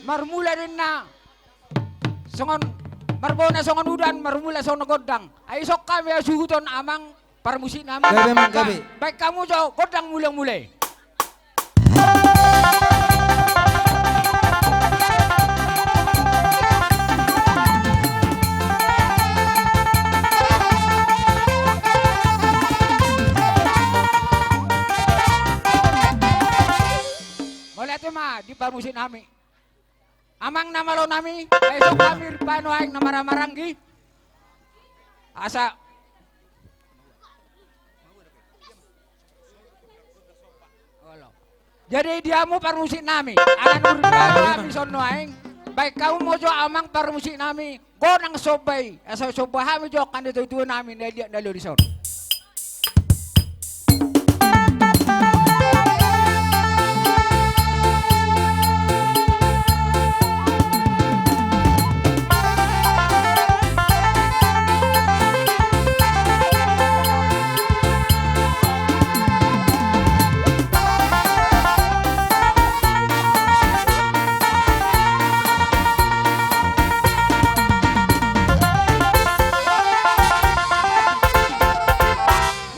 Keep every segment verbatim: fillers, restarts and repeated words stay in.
Marmula ninna songon marbona songon udan, marmula songon gondang. Ai ison hami hasuhuton amang parmusik nami. Gabe, amang, gabe. Baen hamu jo gondang mula-mula i. Mauliate ma di parmusik nami. Amang na malo nami, ai ison hami rupani nuaeng na marhahamaranggi. Asa. Olo. Jadi di hamu parmusik nami, ala nunga rupani hami ison nuaeng, baen hamu ma jo amang parmusik nami, gondang somba i, asa somba hami jo angka na tuatua nami na liat na lolo dison.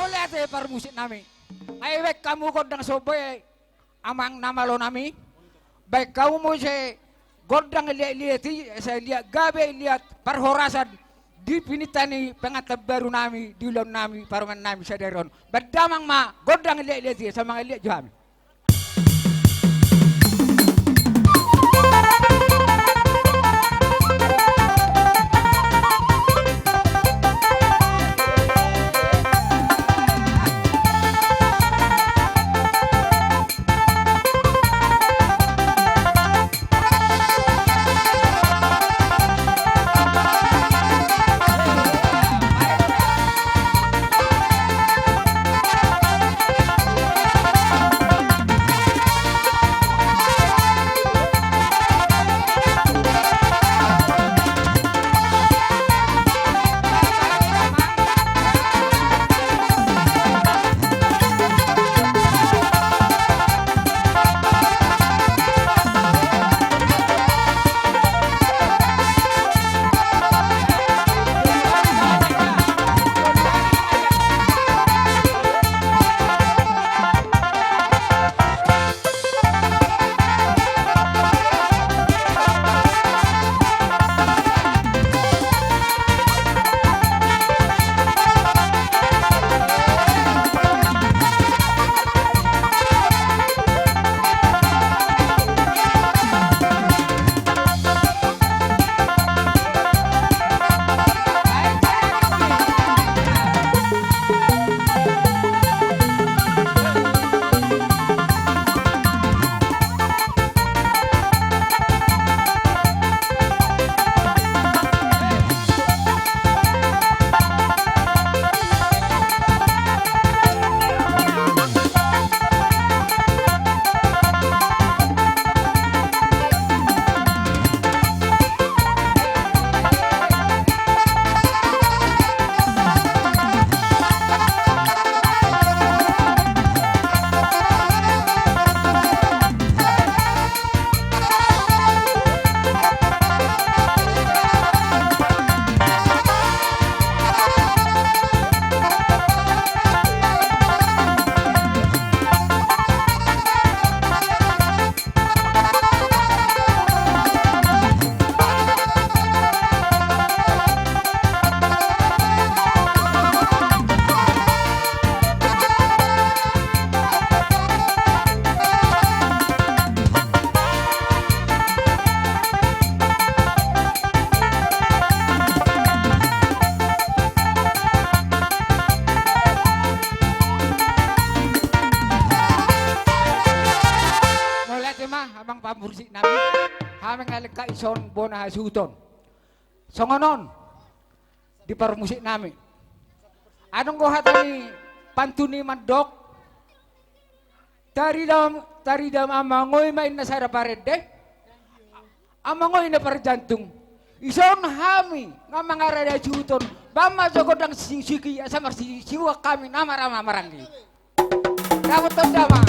Mauliate parmusik nami. Ai baen hamu gondang somba i, amang na malo nami. Baen hamu muse gondang liat-liat i, sai liat gabe, liat parhorasan di pinta ni pengantin baru nami, di ulaon nami, parumaen nami sadari on. Baen damang ma gondang liat-liat i, asa mangaliat jo hami. Mauliate ma amang parmusik nami. Hami nga lengkap ison bona hasuhuton. Songon on di parmusik nami. Adong do hata ni pantun i mandok. Taridam, taridam amang oi ma inna sada parende. Amang oi inna parjantung. Ison hami nga mangarade hasuhuton. Baen ma jo gondang sisikisiki asa marsisiuan hami na marhahamaranggi. Dapot tanda ma.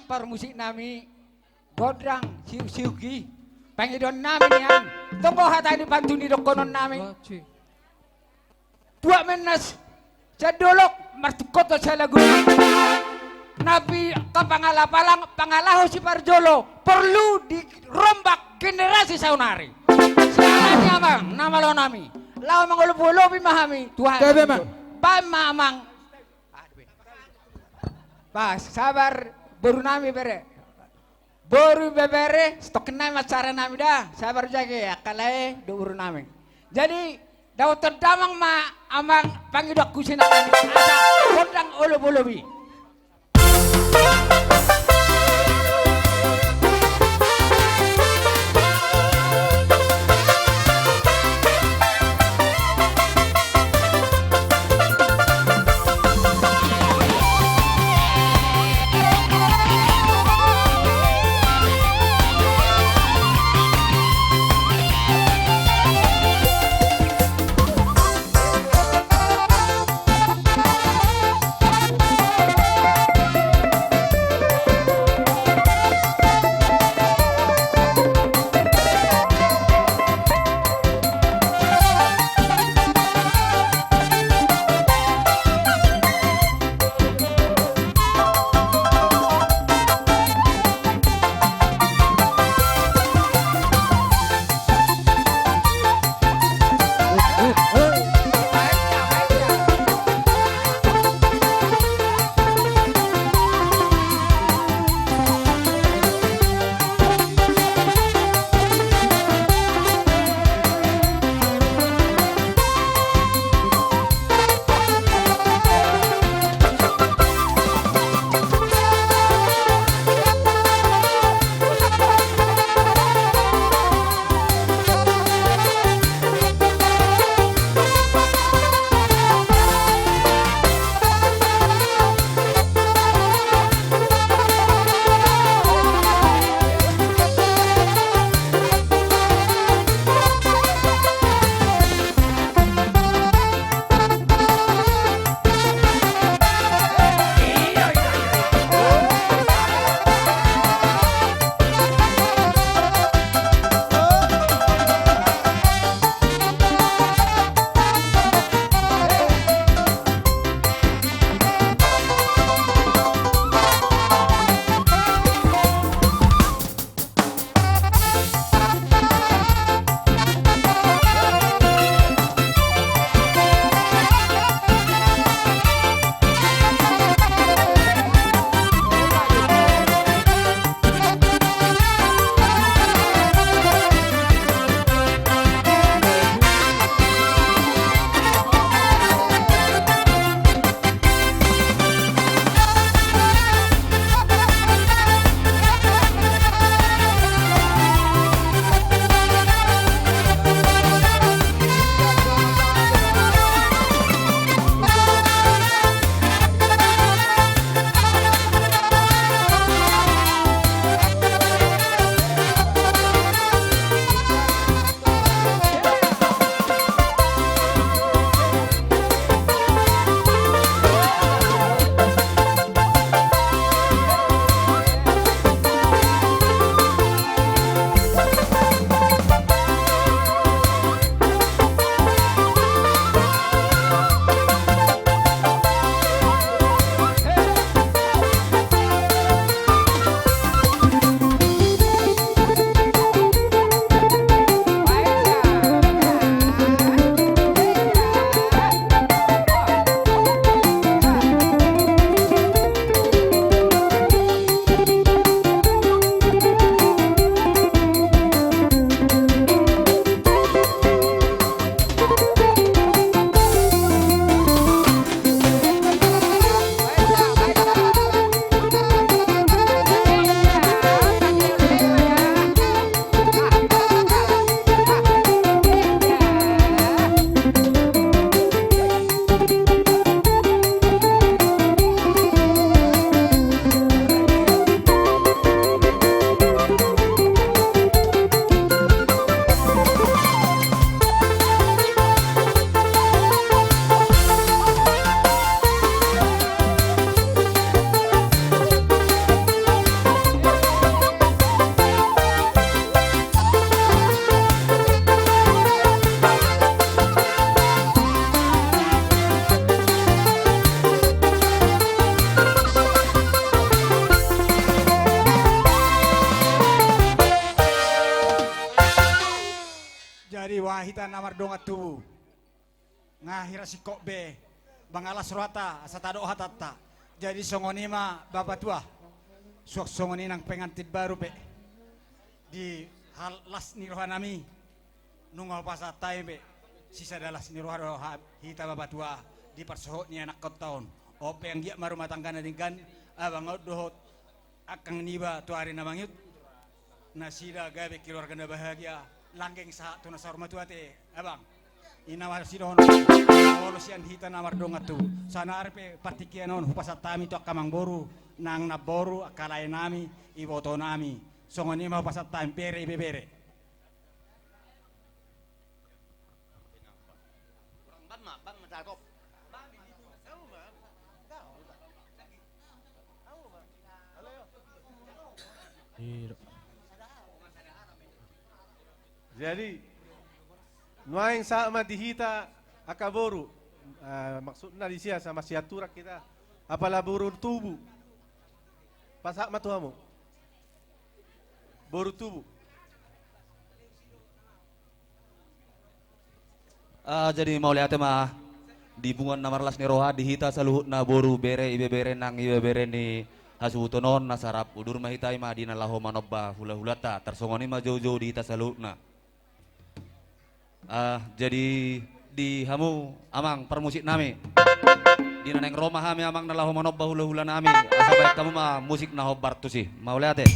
parmusik nami, gondang siuk-siuk i, pangidoan nami nian, tonggo hata ni pantun i dohonon nami. Tuak mennas sian dolok, martungkot do sian lagu i. Na pingka pangalaho, pangalaho siparjolo, porlu dirombak generasi saonari. Siala ni amang, na malo nami. Laho mangolop-olopi ma hami, Tuhan. Gabe ma. Baen ma amang. Pas, sabar, boru nami bere. Boru bebere, setokin nai ma acara nami da, sabar jage, angka lae, do boru nami. Jadi, dapoton damang ma amang pangidoanku sinangkani, asa gondang olop-olop i. Na mardongan tubu. Nga hira singkop be, mangalas rohanta asa tadok hatanta. Jadi songon i ma bapa tua. Suang songon i nang pengantin baru pe, di hal las ni rohanami, nunga hupasahat hami pe sisada las ni roha do ha-, hita bapa tua di parsohot ni anakkonta on. On pe anggiat ma rumah tangga na denggan, abang on dohot angkang niba tu ari na mangihut, nasida gabe keluarga na bahagia, langgeng sahat tu na saur matua te, abang. I na masidohon, molo sian hita na mardongan tubu. Saonari pe partingkian on hupasahat hami tu angka amangboru, nang namboru, angka laenami, ibotonami. Songon i ma hupasahat hami, bere, ibebere. Jadi, nuaeng sahat ma di hita angka boru, eh, maksudna di sia sama sian turak hita, apala boru tubu. Pasahat ma tu hamu. Boru tubu. Ah, jadi mauliate ma di punguan na marlas ni roha, di hita saluhutna boru, bere, ibebere nang ibebere ni hasuhuton on, na sarap udur ma hita i ma di na laho manomba hulahulanta, tarsongon i ma joujou di hita saluhutna. Ah, jadi di hamu amang parmusik nami. Di na naeng ro ma hami amang na laho manomba hulahula nami. Asa baen hamu ma musik na hombar tusi. Mauliate.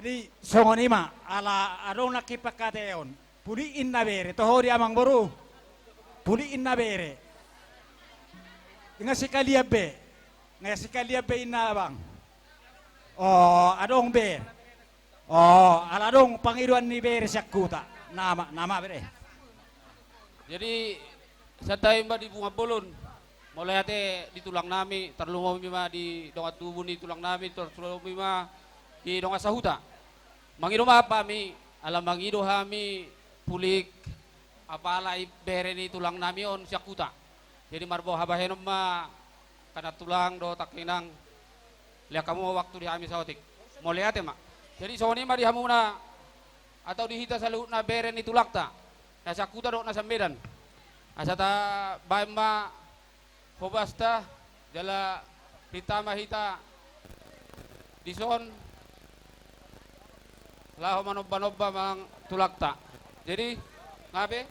Jadi songon i ma, ala adong nangkin pangkataion. Pulik inna bere, toho di amang boru. Pulik inna bere. Nga sekalian be. Nga sekalian be inna abang. O, adong be. O, ala adong pangidoan ni bere sian huta. Nama, nama bere. Jadi, santabi ma di bunga bolon. Mauliate di tulang nami, tarlumobi ma di dongan tubu ni tulang nami, tarlumobi ma di dongan sahuta. Mangido ma hami, ala mangido hami pulik apala i bere ni tulang nami on sian huta. Jadi marbau habahenon ma angka tulang dohot angka inang. Lehon hamu waktu di hami saotik. Mauliate ma. Jadi songon i ma di hamuna atau di hita saluhutna bere ni tulangta. Na sian huta dohot na sian Medan. Asa tabaen ma hobasta jala pinta ma hita dison laho manomba-nomba manang tulangta. Jadi, nga be?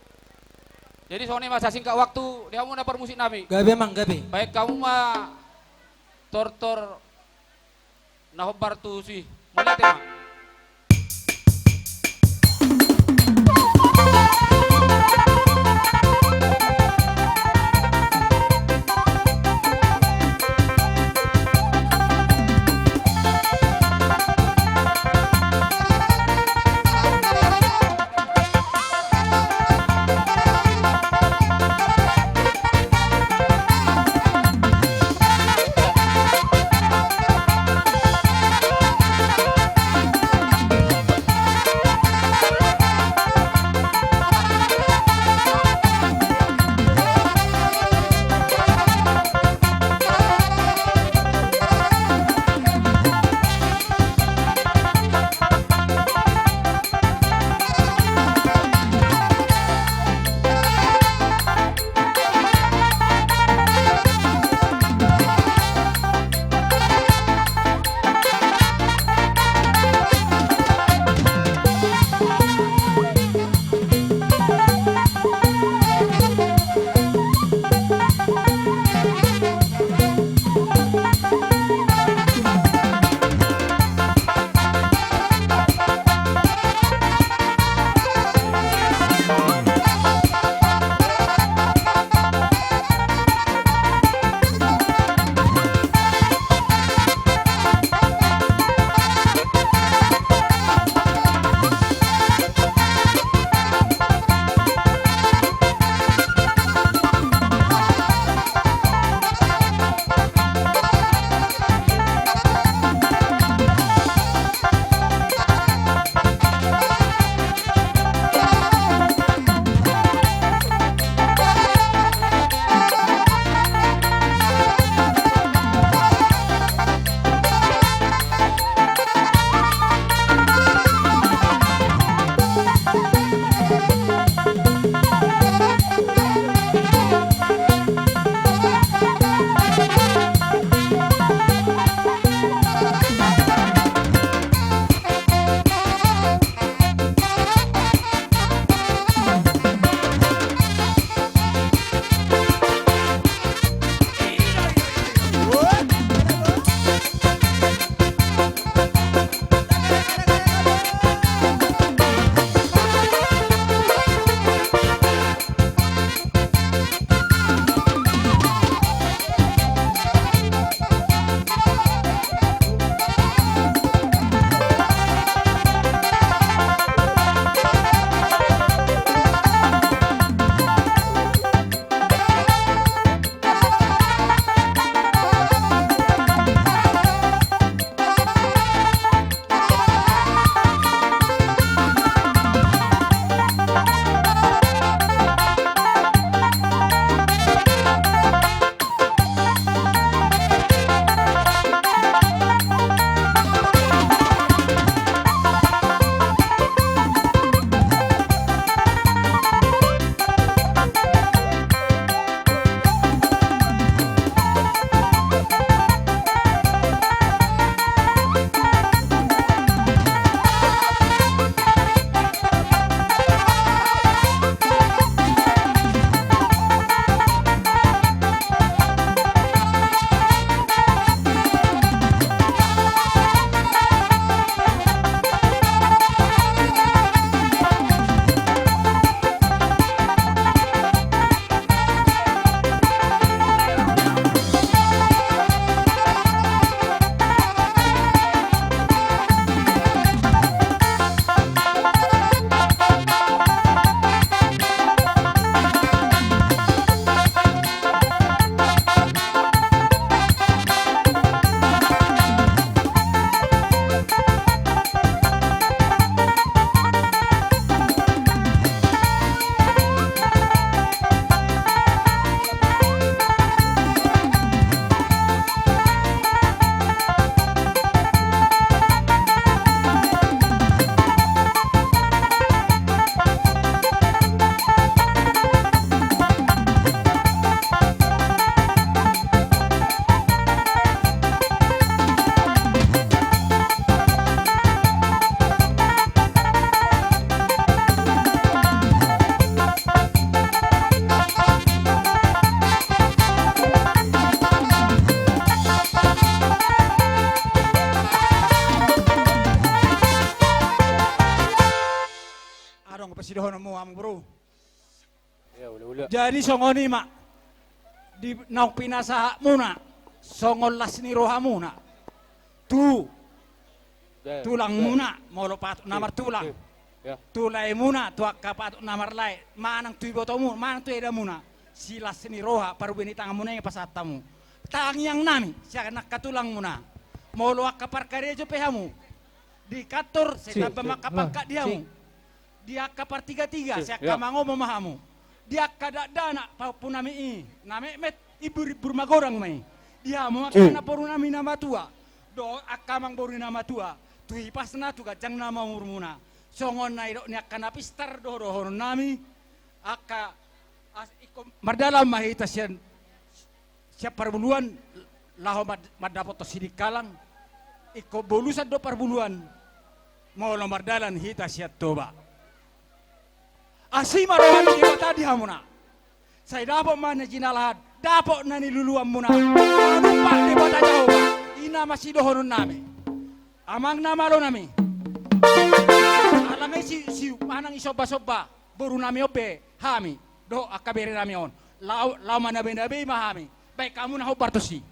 Jadi songon i ma sasingkat waktu di hamuna parmusik nami. Gabe amang, gabe. Baen hamu ma tortor na hombar tusi. Mauliate ma. Jadi songon i ma di naung pinasahatmuna songon las ni rohamuna tu tulangmuna, molo patut na martulang, tu laemuna, tu angka patut na marlae, manang tu ibotomuna, manang tu edamuna, silas ni roha parbue ni tanganmuna i pasahat hamu. Tangiang nami sian angka tulangmuna, molo angka parkarejo pe hamu di kantor, sai tamba ma angka pangkat di hamu. Di angka partigatiga, sai angka mangomo ma hamu. Di angka dakdanak pahompu nami i, na metmet, imbur-imbur magodang ma i. Di hamu angka anak boru nami na matua dohot angka amangboru na matua, tu hipasna, tu ganjang na umurmuna. Songon na nidok ni angka na pistar do dohonon nami, angka as-, ingkon mardalan ma hita sian sian parbuluan laho mad-, mandapothon Sidikalang, ingkon bolusan do parbuluan molo mardalan hita sian Toba. Asi ma roha ni Debata di hamuna. Sai dapot ma na jinalahan, dapot na niluluanmuna. Manumpak Debata Jahowa, i nama sidohonon nami. Amang na malo nami. Alai nunga si, si, manang i somba-somba boru nami on be hami dohot angka bere nami on. Laho, laho manabe-nabe ma hami. Baen hamu na hombar tusi.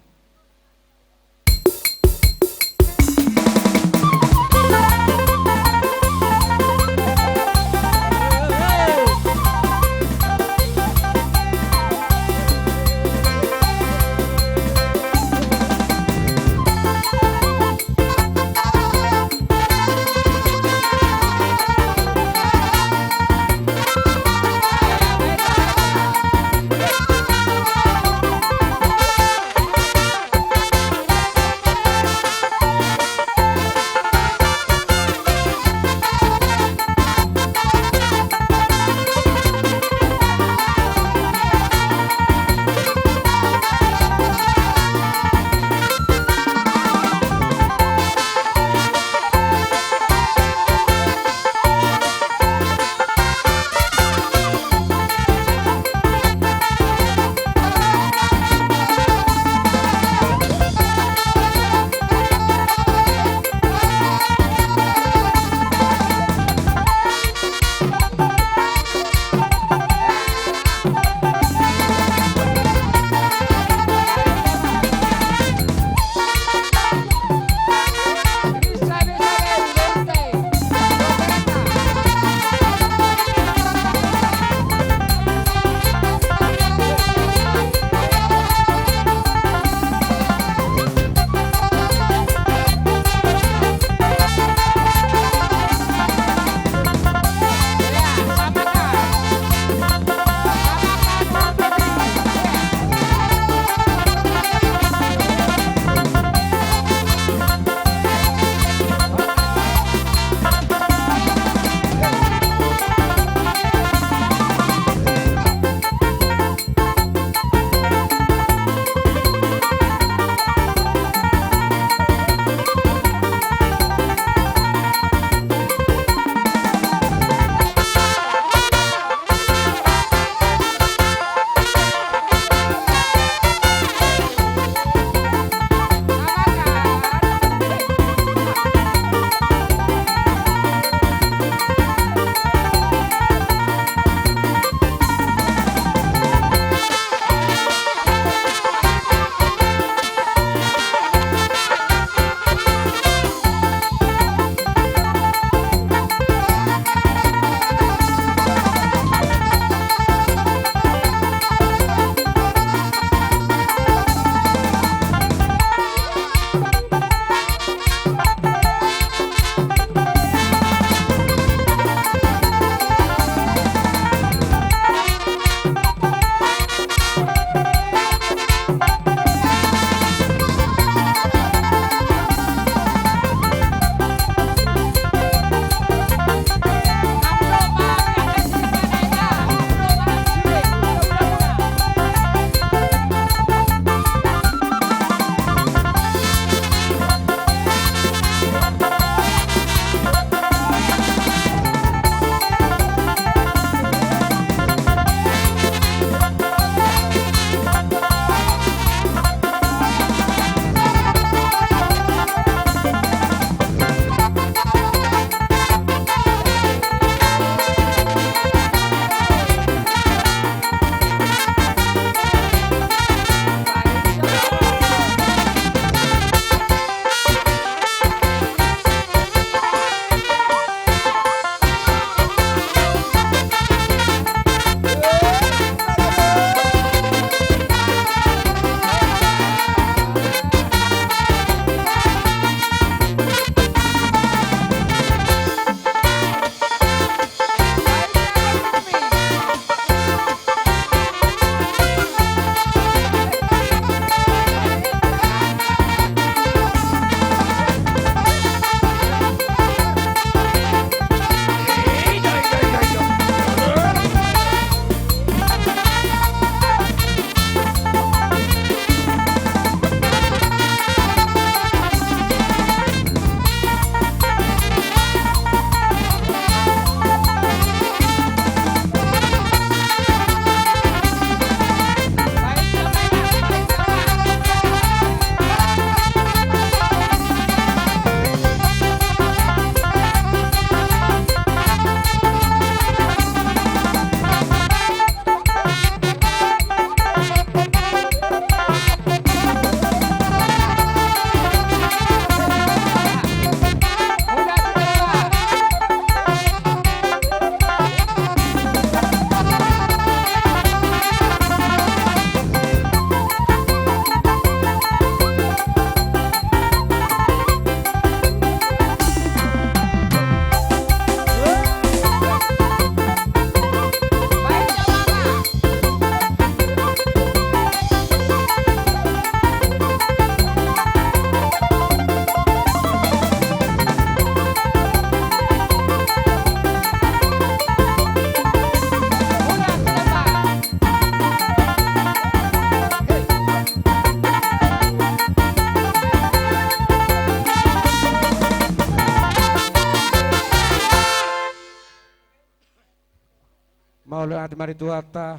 Mauliate ma di Tuhanta,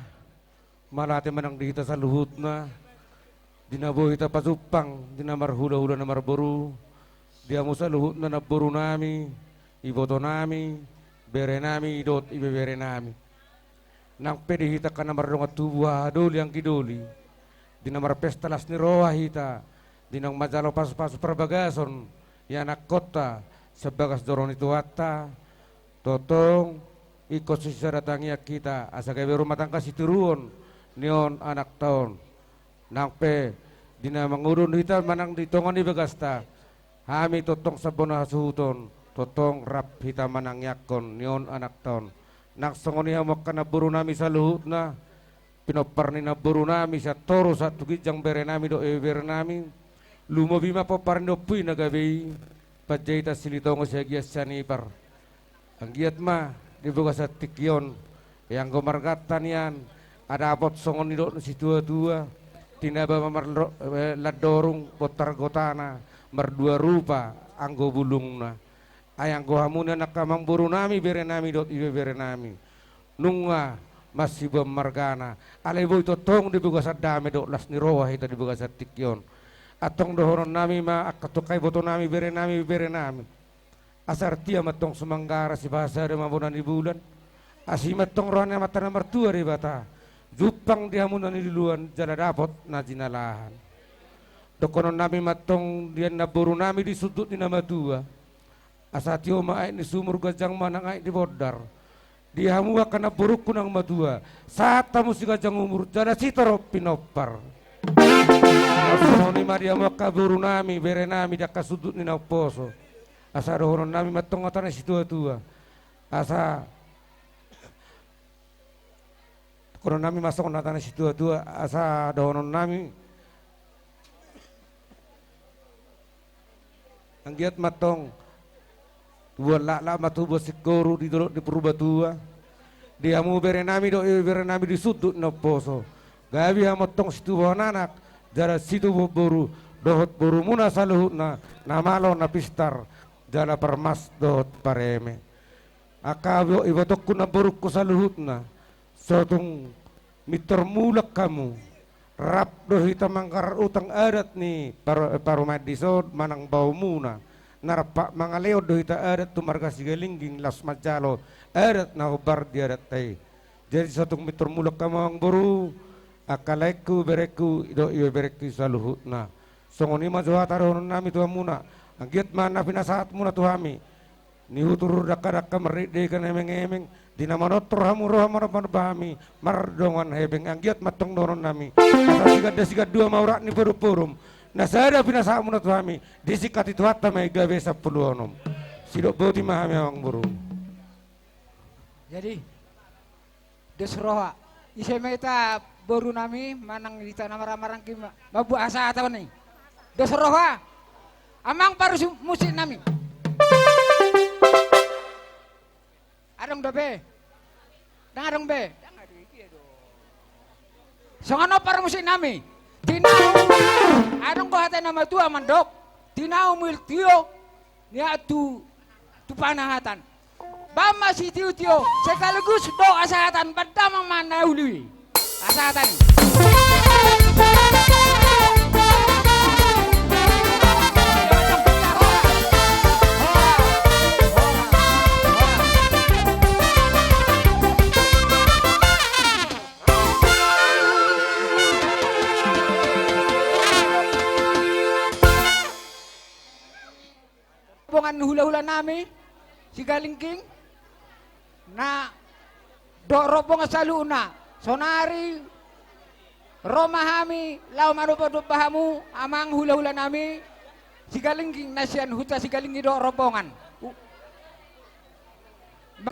mauliate ma nang di hita saluhutna, di na boi hita pajumpang, di na marhulahula na marboru, di hamu saluhutna namborunami, ibotonami, berenami, dohot ibeberenami. Nang pe di hita angka na mardongan tubu haha doli anggi doli, di na marpesta las ni roha hita, di naung manjalo pasupasu parbagason ianakkonta sian bagas joro ni Tuhanta, tongtong ingkon sisada tangiang hita asa gabe rumah tangga sitiruon ni on anakta on. Nang pe di na mangudun hita manang di tonga ni bagasta, hami tongtong sian bona hasuhuton tongtong rap hita manangiangkon ni on anakta on. Nang songon i hamu angka namborunami saluhutna, pinompar ni namborunami sian toru sahat tu ginjang, berenami dohot ibeberenami, lumobi ma pomparan ni ompu i na gabe i, Panjaitan Silitonga Siagian Sianipar. Anggiat ma di bagasan tingki on, ianggo marganta nian, dapot songon nidok ni situatua, tinaba ma marlo-, eh, landorung, bontar gotana, mardua rupa anggo bulungna. Ai anggo hamu nian angka amangborunami, berenami dohot ibeberenami, nunga masibuan margana, alai boi tongtong di bagasan dame dohot las ni roha hita di bagasan tingki on. Antong dohononnami ma angka tu angka ibotonami, berenami, berenami, asa artia ma antong sumanggara, sipahasada ma bona ni bulan. Asi ma antong roha ni Amanta na martua Debata, jumpang di hamu na niluluan jala dapot na jinalahan. Dohononnami ma antong di namborunami di sundut ni na matua, asa tio ma aek ni sumur, ganjang ma nang aek ni bondar. Di hamu angka namborungku na matua, sahat hamu siganjang umur jala sitorop pinompar. Songon i ma di hamu angka borunami, berenami, di angka sundut ni na umposo, asa dohononnami ma antong hata ni situatua, asa Dohononnami ma songon hata ni situatua, asa dohononnami, anggiat ma antong tubuan laklak ma tubuan singkoru di dolok ni Purbatua. Di hamu berenami dohot ibeberenami di sundut na umposo, gabe hamu antong situbuan anak jala situbuan boru, dohot borumuna saluhutna na malo na pistar jala parmas dohot pareme. Angka ibo-, ibotongku, namborungku saluhutna, so tung mintor mulak hamu, rap do hita manggarar utang adat ni par-, parumaen dison manang baomuna. Na rap mangaleon do hita adat tu marga Sigalingging laos manjalo adat na hombar di adatta i. Jadi so tung mintor mulak hamu, amangboru, angka laengku, berengku dohot ibeberengku saluhutna. Songon i ma jo hata dohononnami tu hamuna. Anggiat ma na pinasahatmuna tu hami, nihutur dakka-dakka, mardeik-deikan, emeng-emeng, di na manortor hamu roha manomba-nomba hami mardongan hepeng, anggiat ma antong dohononnami, asa siganda-sigandua ma urat ni porum-porum na sada pinasahatmuna tu hami, disingkat ni Tuhanta ma i gabe sampulu onom. Sidok boti ma hami, amangboru. Jadi, dos roha. Ise ma hita borunami manang hita na marhaha maranggi ma-, mambuat hasahatan i? Dos roha. Amang parmusiknami. Adong dope? Ndang adong be? Songon on parmusiknami. Tinahu, adong do hata ni na matua mandok, tinahu muhil tio, niat tu, tu panahatan. Bahen ma sitio-tio, sekaligus do hasahatan, bahen damang ma na uli i. Hasahatan i. Rombongan hula-hula nami Sigalingging, na dohot rombongan saluhutna, saonari ro ma hami laho manomba-nomba hamu, amang hula-hula nami Sigalingging na sian huta Sigalingging dohot rombongan. U-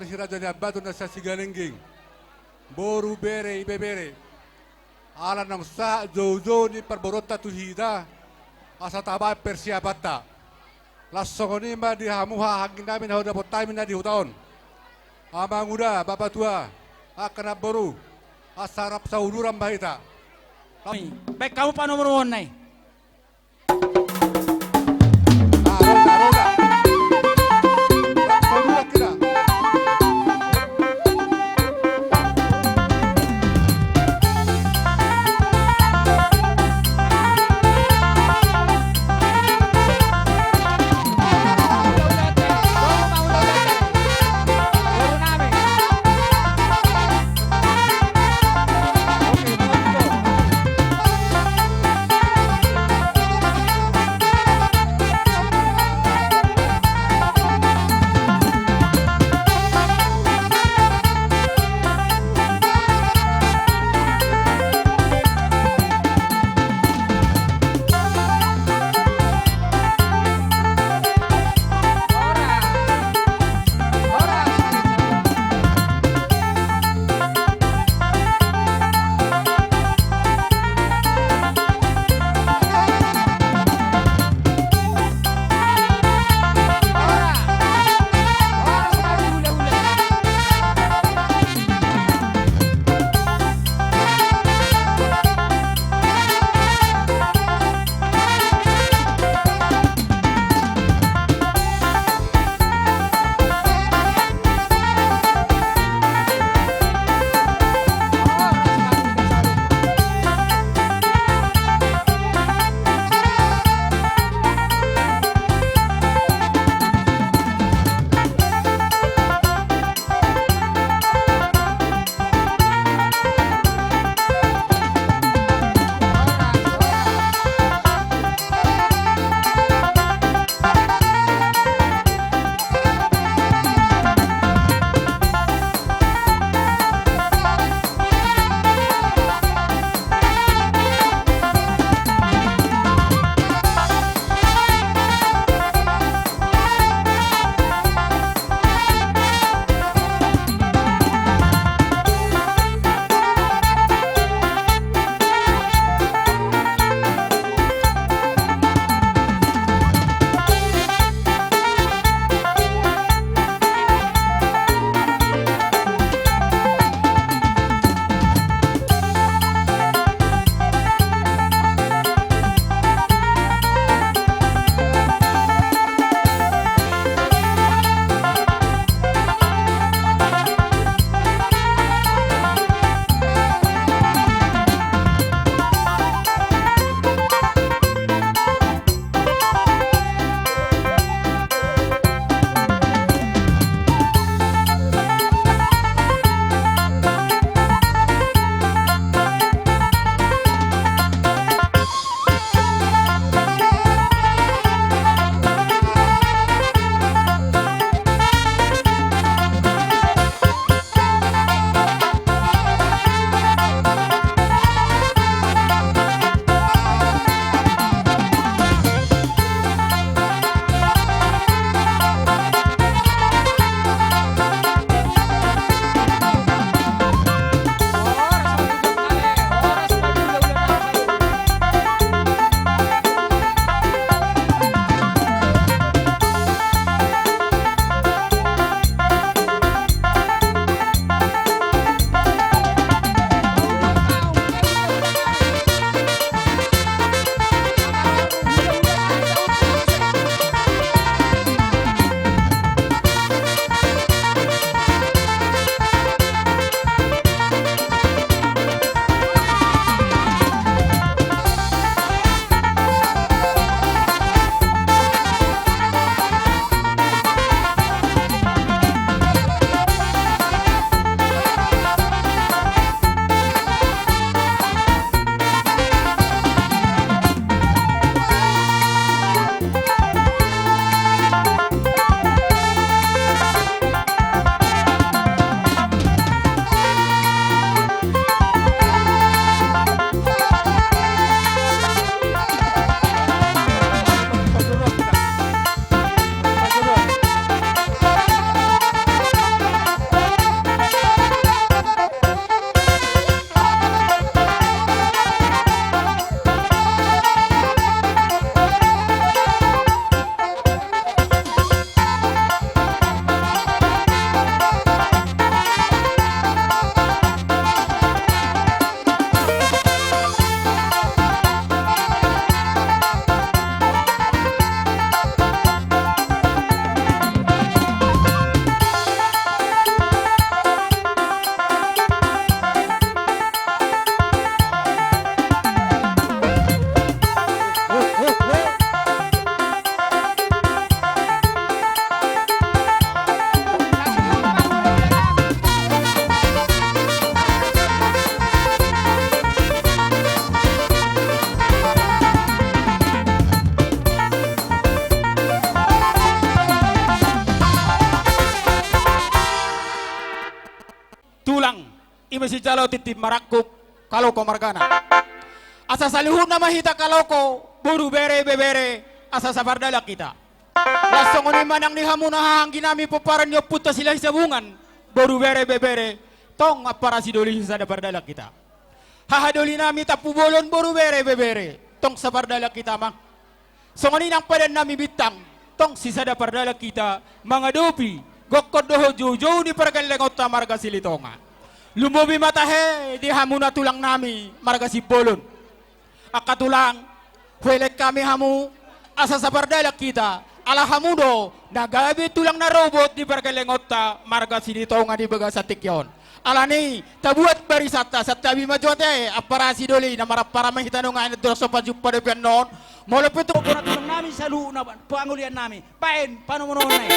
Si Raja Niambatu na sian Sigalingging, boru, bere, ibebere. Ala naung sahat jou-jou ni parboruonta tu hita, asa tabahen persiapanta. Laos songon i ma di hamu haha anggi nami na hudapot hami na di huta on. Amanguda, bapatua, angka namboru, asa rap sauduran ma hita. Baen hamu panomunomuonna i. Roda, roda. Roda, roda. Sijalo tintin marangkup, Kaloko margana. Asa saluhutna ma hita Kaloko, boru, bere, ibebere, asa sapardalan hita. Laos songon i ma nang di hamuna hahaanggi nami pomparan ni ompunta Silahi Sabungan, boru, bere, ibebere, tong ampara sidoli, asa sapardalan hita. Haha doli nami Tampubolon, boru, bere, ibebere, tong sapardalan hita ma. Songon i nang padan nami Bintang, tong sisada pardalan hita mangadopi gokhon dohot joujou ni pargellengonta marga Silitonga. Lumobi ma tahe di hamuna tulang nami marga Simbolon. Angka tulang, huelek hami hamu, asa sapardalan hita, ala hamu do na gabe tulang na robot di pargellengonta marga Silitonga di bagasan tingki on. Alani, tabuat barisanta, santabi ma jo ate, ampara sidoli, na marampara ma hita nunga, andorang so pajumpang dope annon. Molo pe tu bona tulang nami saluhutna, pangolian nami, baen panomunomuon na i.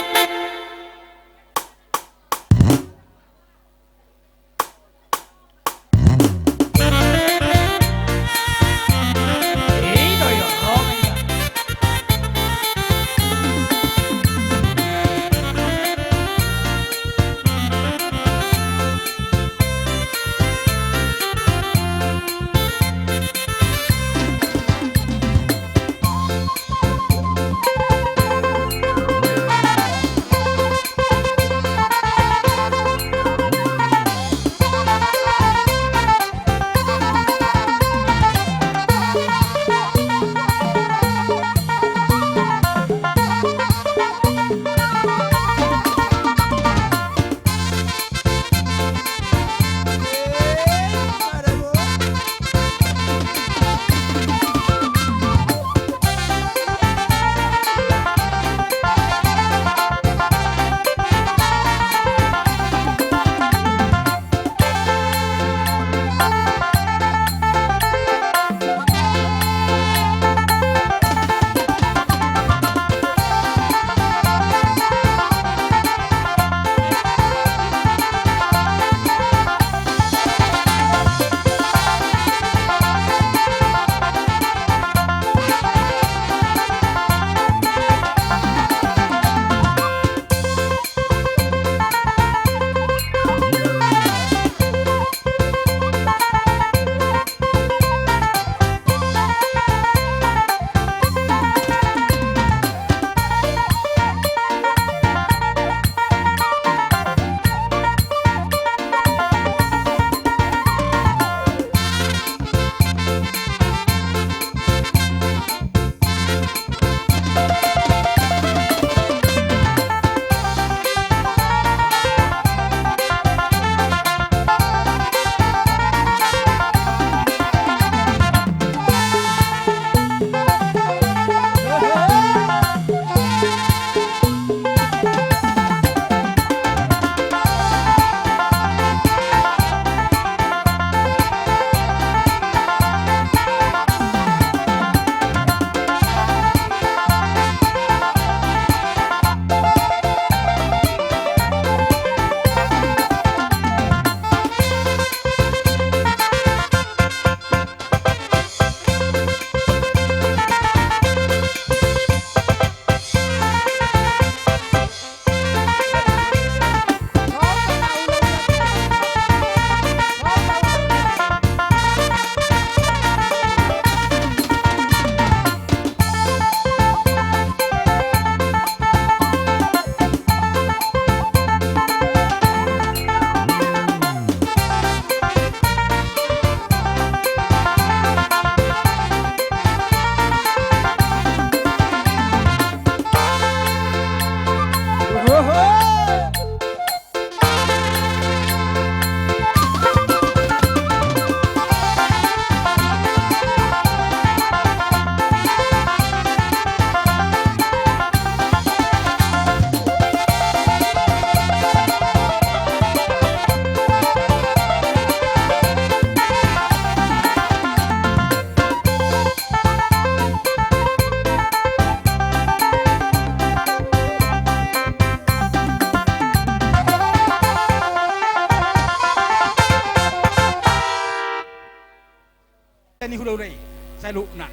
Ni hulahula i saluhutna.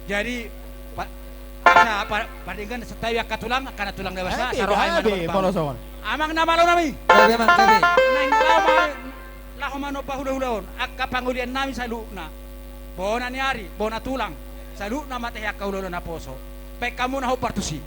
Jadi pa-, asa pa-, pardenggan santabi angka tulang, angka na tulang na basa, eh, saroha i gabe, molo songon. Amang na malo nami. Gabe, amang, gabe. Naeng laho ma, Laho manompa hulahula on, angka pangolian nami saluhutna, bona ni ari, bona tulang, saluhutna ma tahe angka hulahula naposo. Baen hamu na hombar tusi.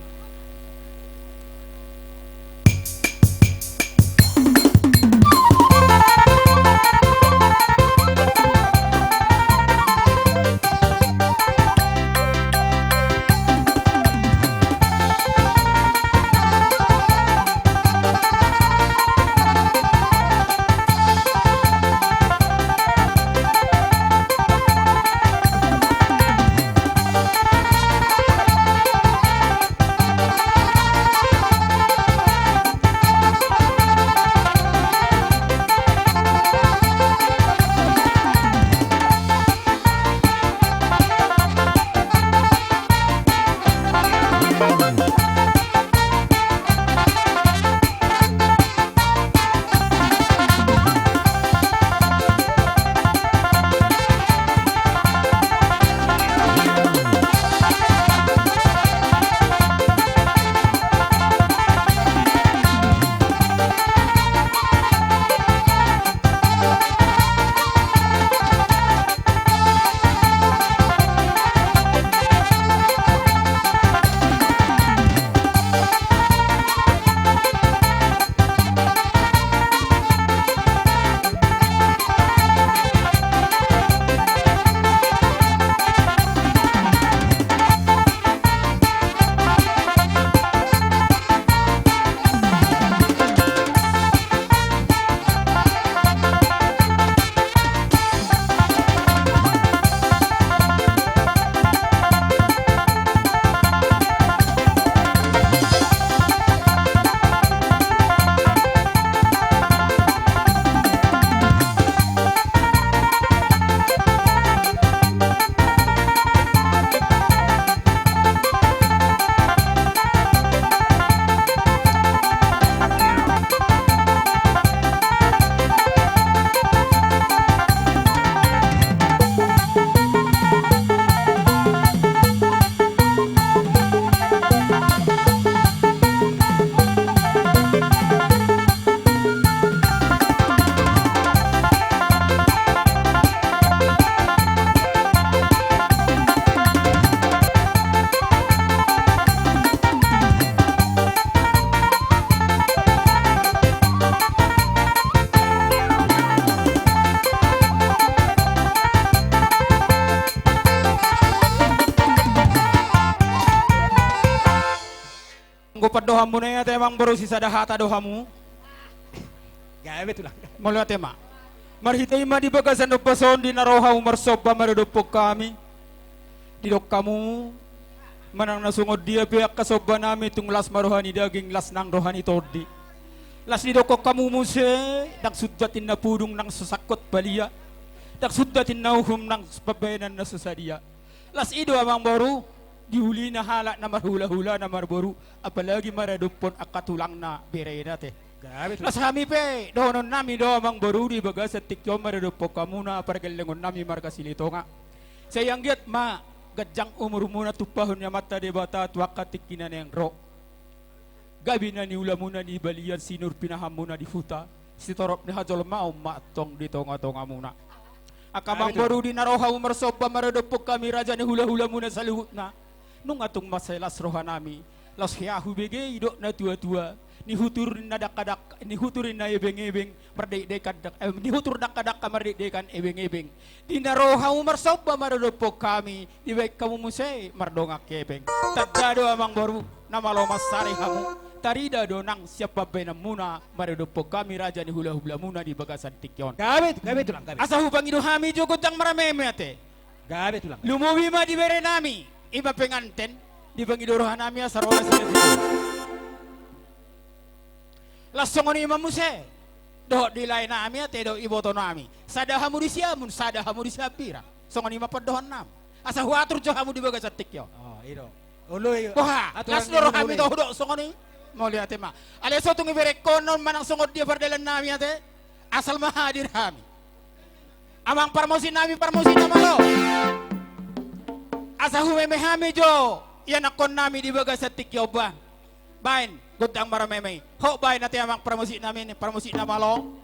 Anggo pandohanmuna i ate amangboru, sisada hata do hamu. Gabe tulang. Molo ate ma. Marhite i ma di bagasan ombas on di na ro hamu marsomba maradophon hami. Didok hamu manang na songon dia pe angka somba nami, tung las ma roha ni daging, las nang roha ni tondi. Las didokkon hamu muse, ndang sunjat inna pudung nang so sangkot balia, ndang sunjat inna uhum nang pambahenan na so sadia. Las i do amangboru, di ulina halak na marhulahula na marboru, apalagi maradophon angka tulangna berena ate. Gabe tulang. Las hami pe dohonon nami do amangboru di bagasan tingki on maradophon hamuna pargellengon nami marga Silitonga. Sai anggiat ma ganjang umurmuna, tumpahon ni Amanta Debata tu angka tingki na naeng ro. Gabe na niulamuna di balian, sinur pinahanmuna di huta, sitorop ni hajolmaon ma antong di tongatongamuna. Angka amangboru, di na ro hamu marsomba maradophon hami raja ni hulahulamuna saluhutna, nunga tung mansai las rohanami. Laos hea hubege didok natuatua, nihutur ni na dangkadangka, nihutur ni na ebengebeng, mardekdekan dang-, eh, nihutur dangkadangka mardekdekan ebengebeng. Di na ro hamu marsomba maradophon hami, dibaen hamu muse mardongan hepeng. Tanda do amangboru, na malo mansari hamu, tarida do nang sian pambahenanmuna maradophon hami raja ni hulahulamuna di bagasan tingki on. Gabe, gabe tulang, gabe. Asa hupangido hami jo gondang marameme ate. Gabe tulang. Lumobi ma di berenami, i ma penganten, dipangido rohanami asa ro na sian i. Laos songon i ma muse dohot di laenami ate dohot ibotonami. Sada hamu di siamun, sada hamu di siambira. Songon i ma pandohannami. Asa huatur jo hamu di bagasan tingki on. Oh, i do. Olo i. Boha, aturan las do rohami, olo i, do hudok songon i. Mauliate ma. Alai so tung iberekhon on manang songon dia pardalaannami ate, asal ma hadir hami. Amang parmusiknami, parmusik na malo. Asa humeme hami jo ianakkonnami di bagasan tingki on ba. Baen gondang marameme i. Hot baen ate amang parmusiknami, parmusik na malo.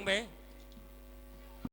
be.